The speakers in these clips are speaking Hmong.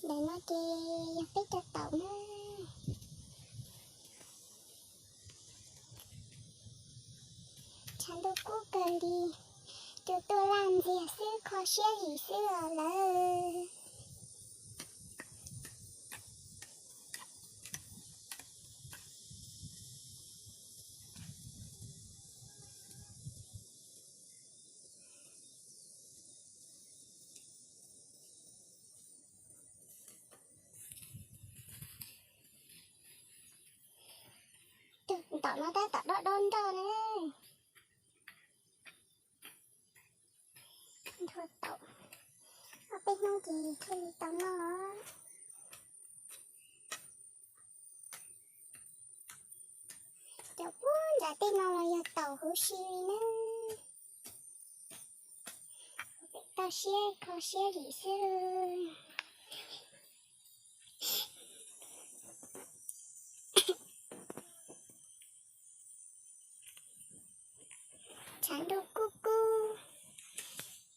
Ntawm no ces yog peb cov taum na. Tshav ntuj kub kawg li, cua tuaj laj ntxiag xwb, kho siab lim xwb os lawm. Ntaum no tab tom dob dob nroj ne. Nthua taum ob peb hnub ces thiaj li tau noj. Cov puag nram tej no los yog taum huv si li na. Toj siab kho siab lim xwb. Tshav ntuj kub kub,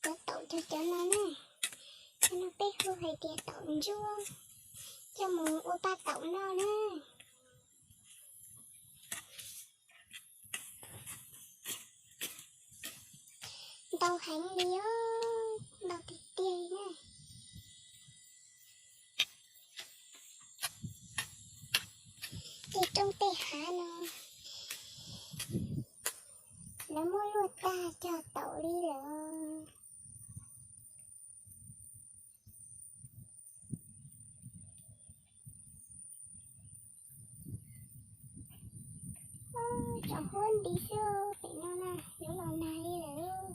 cov taum cov cov no ne, cov no peb hu hais tias taum ntsuab, coj mus ua paj taum noj na. Ntau heev li os, ntau tiag tiag li na. Tej roob tej hav no lawv muab luaj tag cog taum li lawm. Tsoom huab nti xwb, pem no na yuav los nag li lawm.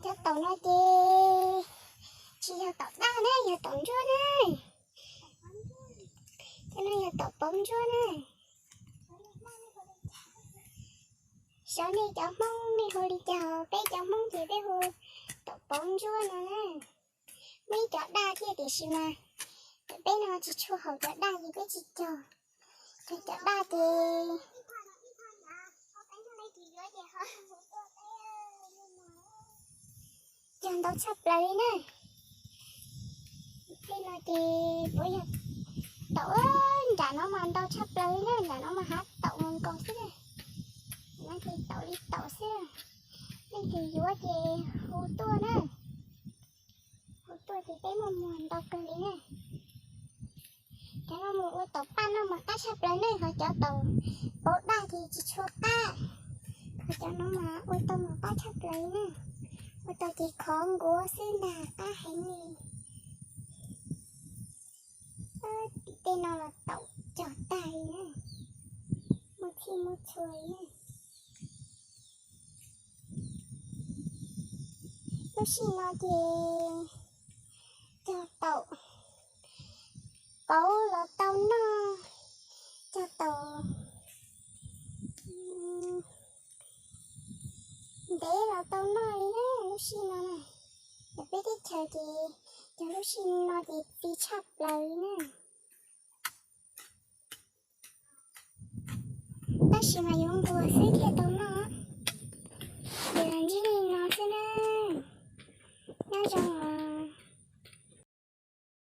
Cov taum no ces tsis yog taum daj na, yog taum ntsuab na. Cov no yog taum pauv ntsuab na. Xyov nej cov Hmoob nej hu li cas, peb cov Hmoob ces peb hu taum pauv ntsuab no na. Muaj ib cov daj thiab tiam sis mas peb no tsis tshua haum cov daj ces peb tsis cog. Cog cov daj ces cog ntau tshaj plaws li na. Tej no ces puav yog taum, nram no mas ntau tshaj plaws li na, nram no mas hav taum nkaus xwb na. No ces taum li taum xwb. Leej twg yuav ces hu tuaj na. Hu tuaj ces peb muaj muag ntau kawg li na. Cov no mus ua taum paj noj mas qab tshaj plaws ne, ho cov taum pauv daj ces tsis tshua qab. Ho cov no mas ua tau mas qab tshaj plaws li na. Ua tau ces khov nkuav xwb ntag, qab heev li. Tim tej no los taum cog tag li na, muaj txhij muaj txhua li na. Lub sij no ces cog taum pauv los tau noj, cog taum ntev los tau noj li na. Lub sij no na, cov peb teb chaws ces cog lub sij no ces txi tshaj plaws li na. Tab sis mas yuav nquag xwb thiaj tau